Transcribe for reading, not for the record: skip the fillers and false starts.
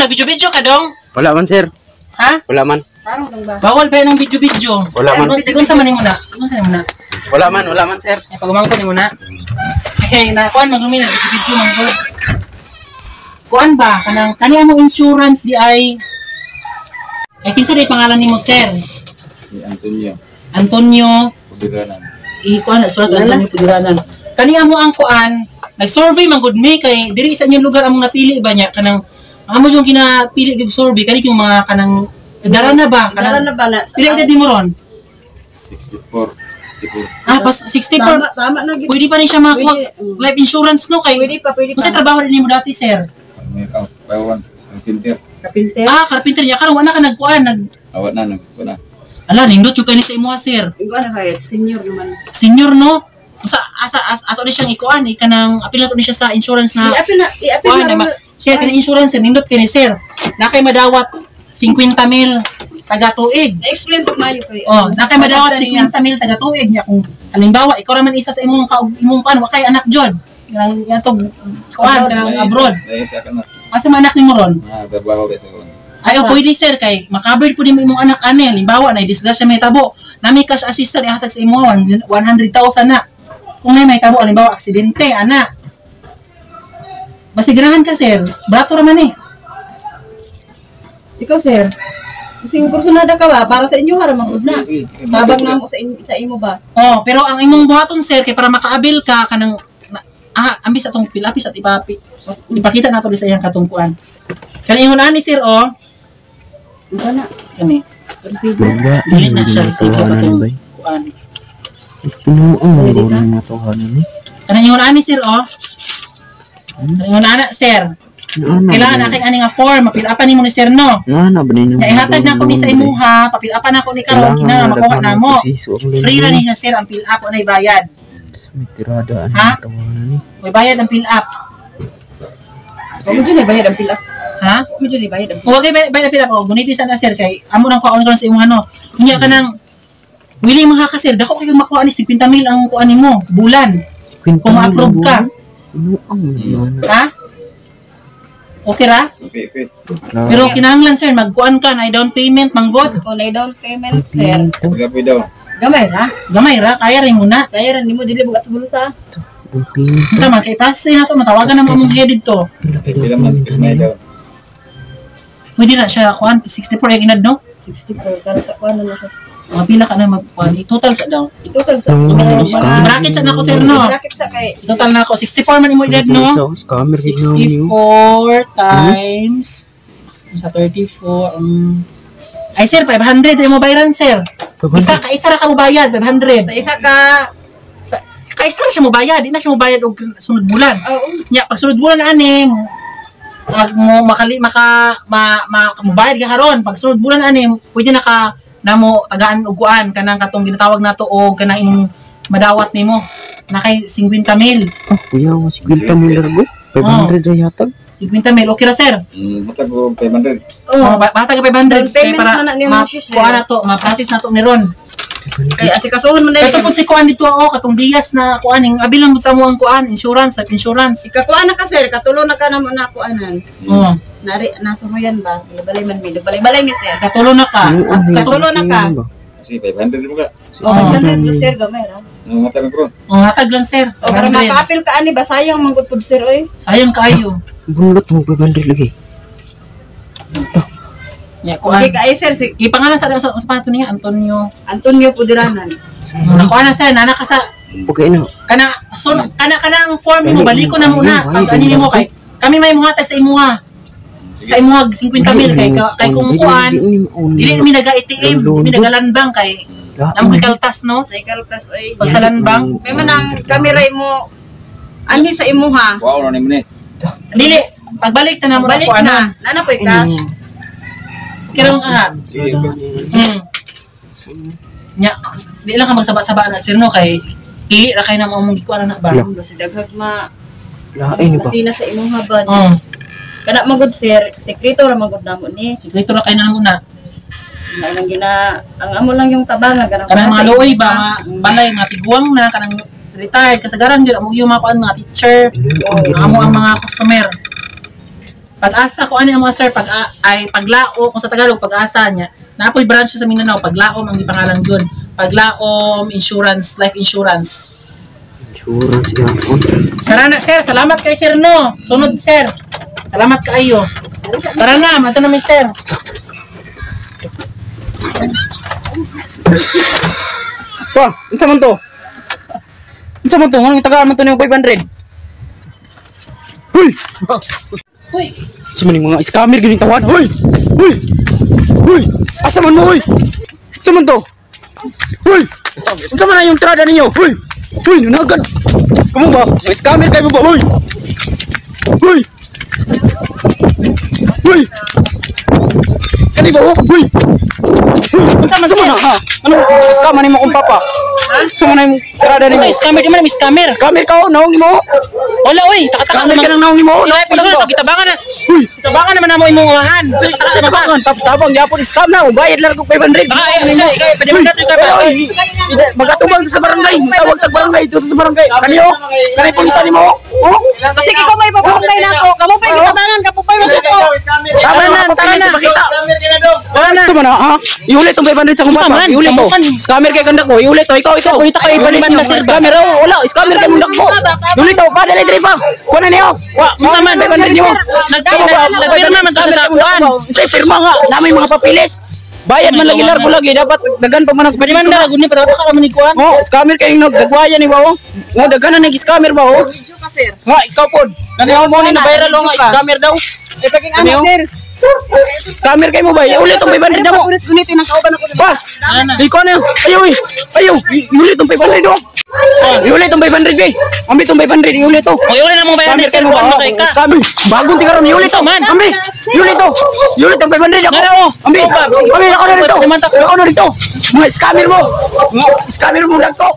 Nag-video-video ka dong? Wala man, sir. Ha? Wala man. Tarong lang ba? Bawal ba ng video-video? Wala man. Tigon sa man nimo na. Tigon sa nimo na. Wala man, sir. Ay, pagumangko nimo na. Hey, na kuan magumi na video-video man gud. Kuan ba kanang kani among insurance di ay eh kinsa di pangalan nimo, sir? Si Antonio Antonio Pudiranan. I kuan surat Antonio Pudiranan. Kani amo ang kuan, nag-survey man gud mi kay diri sa inyong lugar among napili ba niya kanang amo yung ginapili gyud survey kani yung mga kanang dara na ba Dara kanang na ba na? pila edad nimo ron? 64. 64. Ah, pas 64. Tama, tama na gid. Pwede pa rin siya makakuha Pwede, mm. life insurance no kay Pwede pa, pwede pa. Unsa trabaho rin nimo dati, sir? May kawan. Ang pinter. Kapinter. Ah, carpenter niya karon wala ka nagkuan nag Awat na, nagkuha na. Ala, nindot jud kay ni sa imuha, sir. Ingo na sa senior naman. Senior no. Usa asa as, ato ni siyang ikuan ikanang apil na to ni siya sa insurance na I-apil na, i-apil kuan na. na ma, sir kanang insurance sir nindot kay ni sir. Na kay madawat 50 mil taga tuig. Na-explain pag mayo kay. Oh, na kay madawat 50 mil taga tuig niya kung halimbawa ikaw ra man isa sa imong ka imong kuan wa kay anak jud. Kanang atong kuan kanang abroad. Dahil sa akin na. Asa man anak nimo ron? Ah, trabaho rin sa kuwan. Ay, oh, pwede sir, kay makovered po nimo imong anak ani. Halimbawa, na disgrasya may tabo. Nami cash assistant ihatag sa imo 100,000 na. Kung may tabo, halimbawa, aksidente, ana. Basigurahan ka, sir. Barato ra man eh. Ikaw, sir. Kasing kursunada ka ba? Para sa inyo hara man na. Sige, sige. Tabang na mo sa imo ba? Oh, pero ang imong buhaton, sir, kay para makaabil ka kanang ambis atong pilapis at ipakita nato di sa iyang katungkuan. Kani ingon ani sir oh. Ikaw na. Kani. Resibo. Wala. Dili na siya resibo Tawanan, atong bay. kuan. Pinuang ro na tawanan ni. Kani ingon ani sir oh. Kani ingon ana sir. Kailangan na kay ani nga form, mapilapan nimo ni sir no. Naana ba ninyo? Nga ihatag na ko ni sa imuha, papilapan na ko ni karon kinahanglan makuha na mo. Free ra ni siya sir ang fill up o bayad. May tirada ani Ha? tawanan ni. May bayad ang fill up. Mo dyan eh, bayad ang pila. Ha? Mo dyan eh, bayad ang Kung wag kay bayad ang fill up o guniti sa na sir kay amo nang kuhaon karon sa imuha no. Unya ka nang wili mga ka sir, dako kay makuha ni 50 mil ang kuha nimo bulan. Kung ma-approve ka. Pinuang na. Ha? Okay ra? Okay. Pero kinahanglan sir magkuan ka na down payment manggod. Kung na down payment, sir. Pila po daw. Gamay ra. Gamay ra kaya rin mo na. Kaya ra nimo dili bugat sa bulusa. Unsa man kay process na to matawagan na mo among head dito. Pila man, pila daw. Pwede na siya kuan 64 yung inad no? 64 karon ta kuan na siya. Mga pila ka na magkuan i-total sa daw. Total sa Bracket sa nako sir no. Bracket sa kay Total na ako 64 man imo edad no. Scammer gid na niyo. 64 times sa 34 ay sir 500 ay mo bayaran sir. Isa ka isa ra ka mo bayad 500. Sa isa ka Sa ka isa ra siya mo bayad, di na siya mo bayad og sunod bulan. Oo. Nya pag sunod bulan ani pag mo makali maka ma, ma mobayad ka karon pag sunod bulan ani pwede na ka namo tagaan og kuan kanang katong ginatawag nato og kanang imong madawat nimo na kay 50 mil. Ah, kuya, 50 mil ra go. 500 ra yatag. 50 mil okay ra sir. Matag ko 500. Oh, bata ka 500 Down kay payment para na na nimo siya, sir. kuan na to, ma-process na to ni Ron. Kay asikasuhon man Kay dahil. tungkol si kuan dito ako katong Diaz na kuan ning abilang mo sa mo ang kuan insurance, life insurance. Ikakuan na ka sir, katulo na ka na mo na kuanan. Oh, Nari nasuruyan ba? Balay man mi, balay balay mi sir. katulo na ka. Pinuang Katulo na ka. Sige, 500 mo ka. Oh, 500 po, sir gamay ra. Ano matag ko? Oh, hatag lang sir. O para 500. makaapil ka ani ba sayang manggod pud sir oy. Sayang kaayo. Bunlot mo 500 lagi. Nya kuan. Okay ka ay sir si Ipangalan sa pato niya Antonio. Antonio Pudiranan. Nakuha na sir, nana ka sa Okay na. kana so kana kana ang form mo baliko na muna pag ani nimo kay kami may muhatag sa imuha. Sa imuha 50 mil kay kay kung kuan dili mi naga ATM, dili mi naga landbank kay namo kay kaltas no. Sa ikaltas oy. Pag sa landbank May man ang kamera mo anhi sa imuha. Wow, na nimo ni. dili pagbalik ta na mo Balik kuan na. Nana po'y cash. Kira mo ka. Sige, okay. Nya di lang ka magsaba-saba na sir no kay di ra kay na mo mong gikuan na ba. Wala. Basi daghag ma Lain ba? masina sa imuha ba. Oh, Kana magud sir, sekreto ra magud namo ni. sikreto ra kay na mo na. Na ilang gina ang amo lang yung tabanga kanang Kanang sa mga luoy ba, imuha. mga balay, mga tiguang na, kanang retired, kasagaran yun, amo yung mga kuan, mga teacher, amo ang mga customer. Pag-asa ko ani ang mga sir pag ay Paglao kung sa Tagalog pag-asa niya. Naapoy branch sa Mindanao, Paglaom ang gipangalan gyud. Paglaom Insurance, Life Insurance. Insurance gyapon. Tara na sir, salamat kay sir no. Sunod sir. Salamat kaayo. Tara na, mato na may sir. Pa, unsa man to? Unsa man to? Nganong gitagaan man to nimo 500? Uy! Uy, Unsa man yung mga scammer gyud tawan? Uy! Uy! Uy! Asa man mo uy? Unsa man to? Uy! Unsa man na yung trada ninyo? Uy! Uy, nunagan. Kamo ba? Mga scammer kayo ba? Uy! Uy! Uy! Kani ba? Oh? Uy! Uy! Unsa man na? Ha? Ano? Scam man nimo akong papa? Unsa man na yung trada ninyo? unsa scammer di man may scammer. Scammer ka oh, naong nimo. Wala oy, takataka Scammer ka ng naong nimo. Ilay pa Naong sa gitabangan na. Uy! Tabangan naman namo imong umahan. Takataka na ba? Tabangan, tabang yapon scam na, bayad lang ko 500. Baka ay, sir, ikaw, pwede mo natin ikaw ba? Uy, Magatubang sa barangay, tawag tag barangay dito sa barangay. Kaniyo? Kani pong isa nimo? Oh? Kasi ikaw may papamunday na ako. Kamo pa'y gitabangan, kapo pa'y masuko. Tama na, tara na. Pakita. Tara na. Ito man ha? Iulit tong 500 sa Unsa kumapa. man? Iulit to. Samukan. Scammer kay ganda ko. Iulit to. Ikaw, ikaw. Pangita kayo, Iulit man niyo. na, sir, ba? Scammer oh, wala. Scammer kay mong dagko. Iulit to. Padala diri pa. Kuha na niyo. Wa, Unsa man? 500 niyo. Nagpirma man to siya sa kuan. Sa pirma nga, namin mga papilis. Bayad man lagi lar ko lagi dapat dagan pa man ang Pwede man na, guni pa ka man ni kuan. Oh, scammer kay nagdagwayan ni ba oh. Nga daghan na nag-scammer ba oh. Nga ikaw pod. Kaniyo mo ni na viral oh, nga scammer daw. Eh, paging Ano? anak, sir. Scammer kay mo ba? Iulit tong 500 na mo. Ulit-ulitin ang kauban ako. Ba? Ikaw na. Ayaw eh. Ayaw. Iulit tong 500 oh. Iulit tong 500 be. Ambi tong 500 iulit to. Oy, uli na mong bayan Scammer sir, kay mo kuan ba? ba kay ka? Scammer. Bagong tigaron iulit to. Man. Ambi. Iulit to. Iulit tong 500 ako. Nara, oh. Ambi. Oh, ba? Sige. Ambi ako na dito. Pwede man ta- Ako na dito. Mga scammer mo. Mga scammer mo dagko.